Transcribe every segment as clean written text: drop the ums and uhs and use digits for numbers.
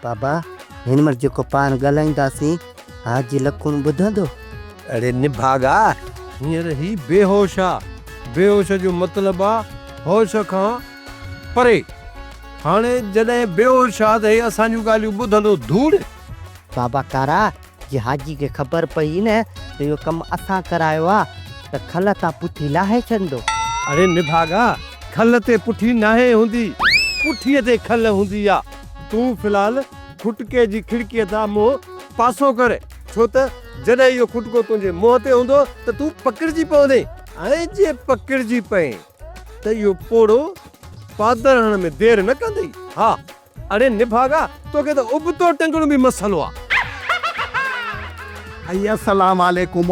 بابا، هن مهل جيڪو پاڻ ڳالهائينداسين، حاجي لکون ٻڌندو؟ اڙي نڀاڳا، هينئر هي بيهوش آ. بيهوش جو مطلب آ هوش کان پري. هاڻي جڏهن بيهوش آ ته هي اسان جون ڳالهيون ٻڌندو ڌوڙ. بابا ڪارا، جي حاجي کي خبر پئي نه ته اهو ڪم اسان ڪرايو آ ته کل تان پٺي لاهي ڇڏندو. اڙي نڀاڳا، کل تي پٺي ناهي هوندي، پٺيء تي کل هوندي آ. تون في الحال کٽڪي جي کڙڪيء تان منهن پاسو ڪر، ڇو ته جڏهن اهو کٽڪو تنهنجي منهن تي هوندو ته تون پڪڙجي پوندين ۽ جي پڪڙجي پئين ته اهو پوڙهو پادر هڻڻ ۾ دير نه ڪندئي. ها، اڙي نڀاڳا، توکي ته ابتو ٽنگڻ به مسئلو آ. ائي السلام عليڪم.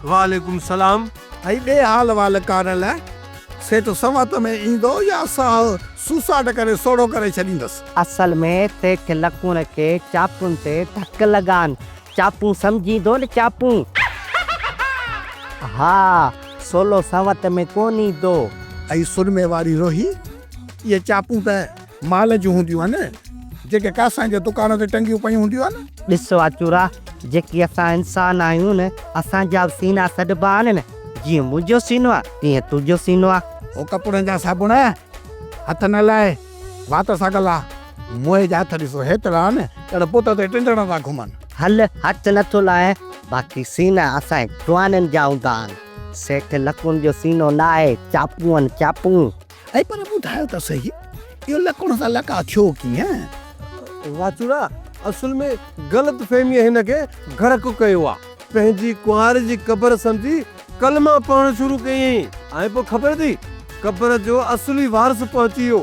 وعليڪم السلام. ائي ڏي حال وال ڪارل، سيٺ سنوت ۾ ايندو يا ساهه سوساٽ ڪري سوڙهو ڪري ڇڏيندس. اصل ۾ سيٺ لڪوڻ کي چاپون تي ڌڪ لڳان. چاپون سمجهيندو نه چاپون. ها سولو سنوت ۾ ڪونه ايندو. ائي سرمي واري روهي، اهي چاپون ته مال جون هونديون آهن، جيڪي ڪاسائين جي دڪان تي ٽنگيون پيون هونديون آهن. ڏس واچورا، جيڪي اسان انسان آهيون نه، اسان جا به سينا سڏبا آهن نه، جيئن منهنجو سينو آهي، تيئن تنهنجو سينو آهي. او ڪپڙن جا صابڻ، هٿ نه لاء، وات سان ڳالهاء. موهي جا هٿ ڏسو هيترا آهن، ڄڻ پوت تي ٽنڊڻ ٿا گهمن. هل، هٿ نه ٿو لاهيان، باقي سينا اسان جي جوانن جا هوندا آهن. سيٺ لڪن جو سينو نه آهي، چاپون آهن، چاپون. اي پر ٻڌايو ته سهي، اهو لڪڻ سان لقاء ٿيو ڪيئن؟ واچوڙا، اصل ۾ غلط فهميء هن کي غرق ڪيو آ. پنهنجي ڪنوار جي قبر سمجهي ڪلما پڙهڻ شروع ڪيائين ۽ پوء خبر اٿئي، قبر جو اصلي وارث پهچي ويو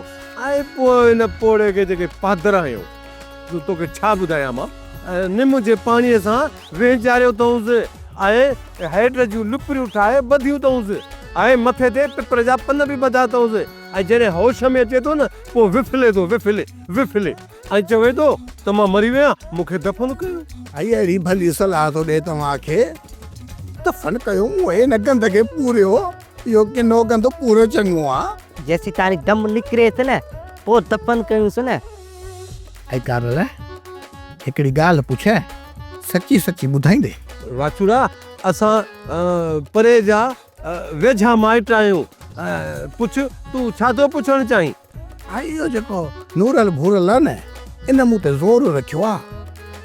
۽ پوء ان پوڙهي کي جيڪي پادر هنيو، سو توکي ڇا ٻڌايان مان. نم جي پاڻيء سان وهنجاريو اٿئونس ۽ هيڊ جون لپريون ٺاهي ٻڌيون اٿئونس ۽ مٿي تي پپر جا پن به ٻڌا اٿئونس ۽ جڏهن هوش ۾ اچي ٿو نه پوء وڦلي ٿو، وڦلي، وڦلي ۽ چوي ٿو ته مان مري ويو آهيان، مون کي دفن ڪيو. ۽ اهڙي ڀلي صلاح ٿو ڏئي توهان کي، دفن ڪيو، مون هن گند کي پوريو، اهو ڪنو گند پوريو چڱو آ. جيسيتاڻي دم نڪريس نه، پوء دفن ڪيونس نه. اي ڪارل! هڪڙي ڳالهه پڇين، سچي سچي ٻڌائيندين؟ واچوڙا، اسان پري جا ويجها مائٽ آهيون، پڇ، تون ڇا ٿو پڇڻ چاهين؟ اي اهو جيڪو نورل ڀورل آهي نه، ان مون تي زور رکيو آهي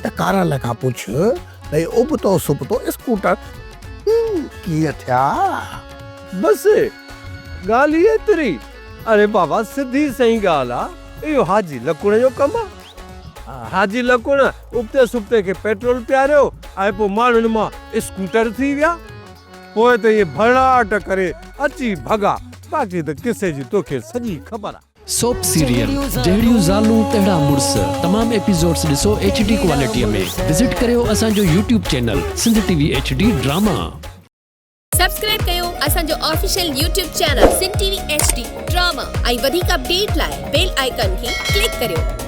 ته ڪارل کان پڇ ته اهي ابتو سبتو اسڪوٽر ڪيئن ٿيا؟ بس، ڳالهه ئي ايتري. اڙي بابا سڌي سئين ڳالهه آ، اهو حاجي لڪڻ جو ڪم آ. حاجي لڪڻ ابتي سبتي کي پيٽرول پياريو ۽ پوء ماڻهن مان اسڪوٽر ٿي ويا. پوء ته ائين ڀرڙاٽ ڪري اچي ڀڳا. باقي ته قصي جي توکي سڄي خبر آ. سوپ سيريل جهڙيون زالون تهڙا مڙس تمام ايپيسوڊس ڏسو ايڇ ڊي ڪوالٽي ۾ وزٽ ڪريو اسان جو YouTube channel Sindh T V H D drama. Subscribe ڪيو اسان جو official YouTube channel Sindh T V H D drama ۽ وڌيڪ اپڊيٽ لاء بيل آئيڪان کي ڪلڪ ڪريو.